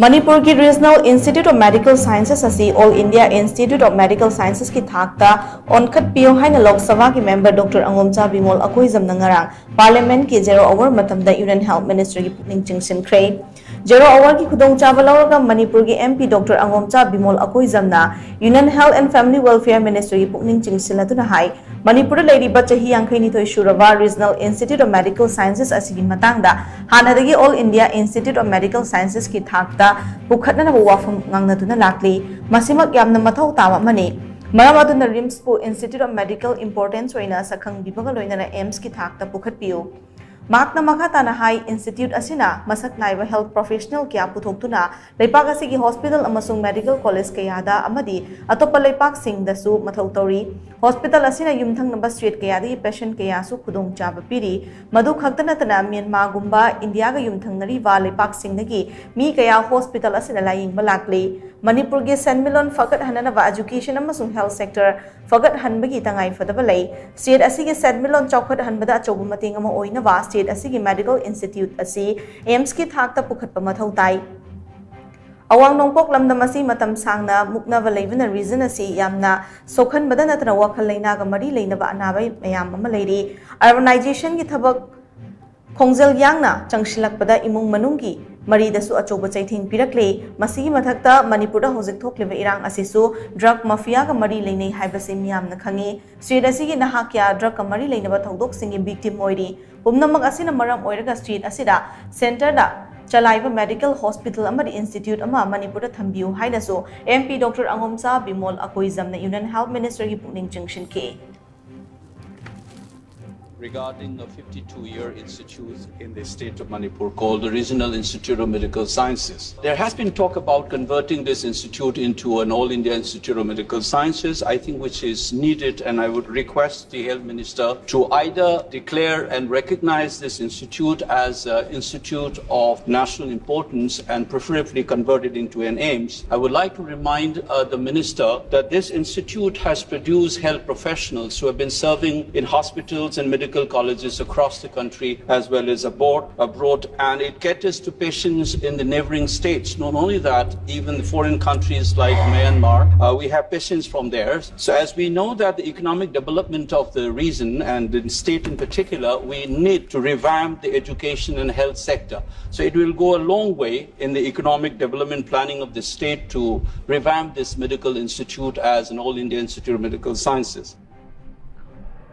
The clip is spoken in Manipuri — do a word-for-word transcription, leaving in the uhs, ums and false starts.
ꯃꯅꯤꯄꯨꯔꯒꯤ Regional Institute of Medical Sciences ꯑꯁꯤ All India Institute of Medical Sciences ꯀꯤ ꯊꯥꯛꯇ ꯑꯣꯟꯈꯠꯄꯤꯌꯨ ꯍꯥꯏꯅ ꯂꯣꯛ ꯁꯚꯥꯒꯤ member Doctor ꯑꯉꯣꯝꯆꯥ ꯕꯤꯃꯣꯜ ꯑꯀꯣꯏꯖꯝꯅ ꯉꯔꯥꯡ Parliament ꯀꯤ zero hour ꯃꯇꯝꯗ Union Health Minister ꯒꯤ ꯄꯨꯛꯅꯤꯡ ꯆꯤꯡꯁꯤꯟꯈ꯭ꯔꯦ꯫ Zero hour ꯒꯤ ꯈꯨꯗꯣꯡꯆꯥꯕ ꯂꯧꯔꯒ ꯃꯅꯤꯄꯨꯔꯒꯤ MP Doctor ꯑꯉꯣꯝꯆꯥ Bimol ꯑꯀꯣꯏꯖꯝꯅ Union Health and Family Welfare Minister ꯒꯤ ꯄꯨꯛꯅꯤꯡ ꯆꯤꯡꯁꯤꯜꯂꯗꯨꯅ ꯍꯥꯏ, ꯃꯅꯤꯄꯨꯔꯗ ꯂꯩꯔꯤꯕ ꯆꯍꯤ ꯌꯥꯡꯈꯩꯅꯤꯊꯣꯏ ꯁꯨꯔꯕ Regional Institute of Medical Sciences ꯑꯁꯤꯒꯤ ꯃꯇꯥꯡꯗ ꯍꯥꯟꯅꯗꯒꯤ All India Institute of Medical Sciences ꯀꯤ ꯊꯥꯛꯇ ꯄꯨꯈꯠꯅꯅꯕ ꯋꯥꯐꯝ ꯉꯥꯡꯅꯗꯨꯅ ꯂꯥꯛꯂꯤ꯫ ꯃꯁꯤꯃꯛ ꯌꯥꯝꯅ ꯃꯊꯧ ꯇꯥꯕ ꯑꯃꯅꯤ꯫ ꯃꯔꯝ ꯑꯗꯨꯅ RIMS ꯄꯨ Institute of Medical Importance ꯑꯣꯏꯅ ꯁꯛꯈꯪꯕꯤꯕꯒ ꯂꯣꯏꯅꯅ AIIMS ꯀꯤ ꯊꯥꯛꯇ ꯄꯨꯈꯠꯄꯤꯌꯨ꯫ ꯃꯍꯥꯛꯅ ꯃꯈꯥ ꯇꯥꯅ ꯍꯥꯏ, Institute ꯑꯁꯤꯅ ꯃꯁꯛ ꯅꯥꯏꯕ health professional ꯀꯌꯥ ꯄꯨꯊꯣꯛꯇꯨꯅ ꯂꯩꯄꯥꯛ ꯑꯁꯤꯒꯤ hospital ꯑꯃꯁꯨꯡ medical college ꯀꯌꯥꯗ ꯑꯃꯗꯤ ꯑꯇꯣꯞꯄ ꯂꯩꯄꯥꯛꯁꯤꯡꯗꯁꯨ ꯃꯊꯧ ꯇꯧꯔꯤ꯫ Hospital ꯑꯁꯤꯅ ꯌꯨꯝꯊꯪꯅꯕ state ꯀꯌꯥꯗꯒꯤ patient ꯀꯌꯥꯁꯨ ꯈꯨꯗꯣꯡꯆꯥꯕ ꯄꯤꯔꯤ꯫ ꯃꯗꯨ ꯈꯛꯇ ꯅꯠꯇꯅ ꯃ꯭ꯌꯥꯟꯃꯥꯔꯒꯨꯝꯕ ꯏꯟꯗꯤꯌꯥꯒ ꯌꯨꯝꯊꯪꯅꯔꯤꯕ ꯂꯩꯄꯥꯛꯁꯤꯡꯗꯒꯤ ꯃꯤ ꯀꯌꯥ hospital ꯑꯁꯤꯗ ꯂꯥꯌꯦꯡꯕ ꯂꯥꯛꯂꯤ꯫ ꯃꯅꯤꯄꯨꯔꯒꯤ ꯁꯦꯟꯃꯤꯠꯂꯣꯟ ꯐꯒꯠꯍꯟꯅꯅꯕ education ꯑꯃꯁꯨꯡ health sector ꯐꯒꯠꯍꯟꯕꯒꯤ ꯇꯉꯥꯏ ꯐꯗꯕ ꯂꯩ꯫ State ꯑꯁꯤꯒꯤ ꯁꯦꯟꯃꯤꯠꯂꯣꯟ ꯆꯥꯎꯈꯠꯍꯟꯕꯗ ꯑꯆꯧꯕ ꯃꯇꯦꯡ ꯑꯃ ꯑꯣꯏꯅꯕ state ꯑꯁꯤꯒꯤ medical institute ꯑꯁꯤ AIIMS ꯀꯤ ꯊꯥꯛꯇ ꯄꯨꯈꯠꯄ ꯃꯊꯧ ꯇꯥꯏ꯫ ꯑꯋꯥꯡ ꯅꯣꯡꯄꯣꯛ ꯂꯝꯗꯝ ꯑꯁꯤ ꯃꯇꯝ ꯁꯥꯡꯅ ꯃꯨꯛꯅꯕ ꯂꯩꯕꯅ region ꯑꯁꯤ ꯌꯥꯝꯅ ꯁꯣꯛꯍꯟꯕꯗ ꯅꯠꯇꯅ ꯋꯥꯈꯜ ꯂꯩꯅꯥꯒ ꯃꯔꯤ ꯂꯩꯅꯕ ꯑꯅꯥꯕ ꯃꯌꯥꯝ ꯑꯃ ꯂꯩꯔꯤ꯫ Urbanization ꯒꯤ ꯊꯕꯛ ꯈꯣꯡꯖꯦꯜ ꯌꯥꯡꯅ ꯆꯪꯁꯤꯜꯂꯛꯄꯗ ꯏꯃꯨꯡ ꯃꯅꯨꯡꯒꯤ ꯃꯔꯤꯗꯁꯨ ꯑꯆꯧꯕ ꯆꯩꯊꯦꯡ ꯄꯤꯔꯛꯂꯦ꯫ ꯃꯁꯤꯒꯤ ꯃꯊꯛꯇ ꯃꯅꯤꯄꯨꯔꯗ ꯍꯧꯖꯤꯛ ꯊꯣꯛꯂꯤꯕ ꯏꯔꯥꯡ ꯑꯁꯤꯁꯨ drug mafia ꯒ ꯃꯔꯤ ꯂꯩꯅꯩ ꯍꯥꯏꯕꯁꯤ ꯃꯤꯌꯥꯝꯅ ꯈꯪꯏ꯫ State ꯑꯁꯤꯒꯤ ꯅꯍꯥ ꯀꯌꯥ drug ꯀ ꯃꯔꯤ ꯂꯩꯅꯕ ꯊꯧꯗꯣꯛꯁꯤꯡꯒꯤ victim ꯑꯣꯏꯔꯤ꯫ ꯄꯨꯝꯅꯃꯛ ꯑꯁꯤꯅ ꯃꯔꯝ ꯑꯣꯏꯔꯒ state ꯑꯁꯤꯗ centre ꯗ ꯆꯂꯥꯏꯕ medical hospital ꯑꯃꯗꯤ institute ꯑꯃ ꯃꯅꯤꯄꯨꯔꯗ ꯊꯝꯕꯤꯌꯨ ꯍꯥꯏꯅꯁꯨ MP Doctor ꯑꯉꯣꯝꯆꯥ Bimol ꯑꯀꯣꯏꯖꯝꯅ Union Health Minister ꯒꯤ ꯄꯨꯛꯅꯤꯡ ꯆꯤꯡꯁꯤꯟꯈꯤ꯫ Regarding a fifty-two-year institute in the state of Manipur called the Regional Institute of Medical Sciences. There has been talk about converting this institute into an All India Institute of Medical Sciences, I think which is needed, and I would request the Health Minister to either declare and recognize this institute as an institute of national importance and preferably convert it into an AIIMS. I would like to remind uh, the Minister that this institute has produced health professionals who have been serving in hospitals and medical medical colleges across the country as well as abroad, abroad, and it caters to patients in the neighboring states. Not only that, even foreign countries like Myanmar, uh, we have patients from there. So as we know that the economic development of the region and the state in particular, we need to revamp the education and health sector. So it will go a long way in the economic development planning of the state to revamp this medical institute as an all India Institute of Medical Sciences.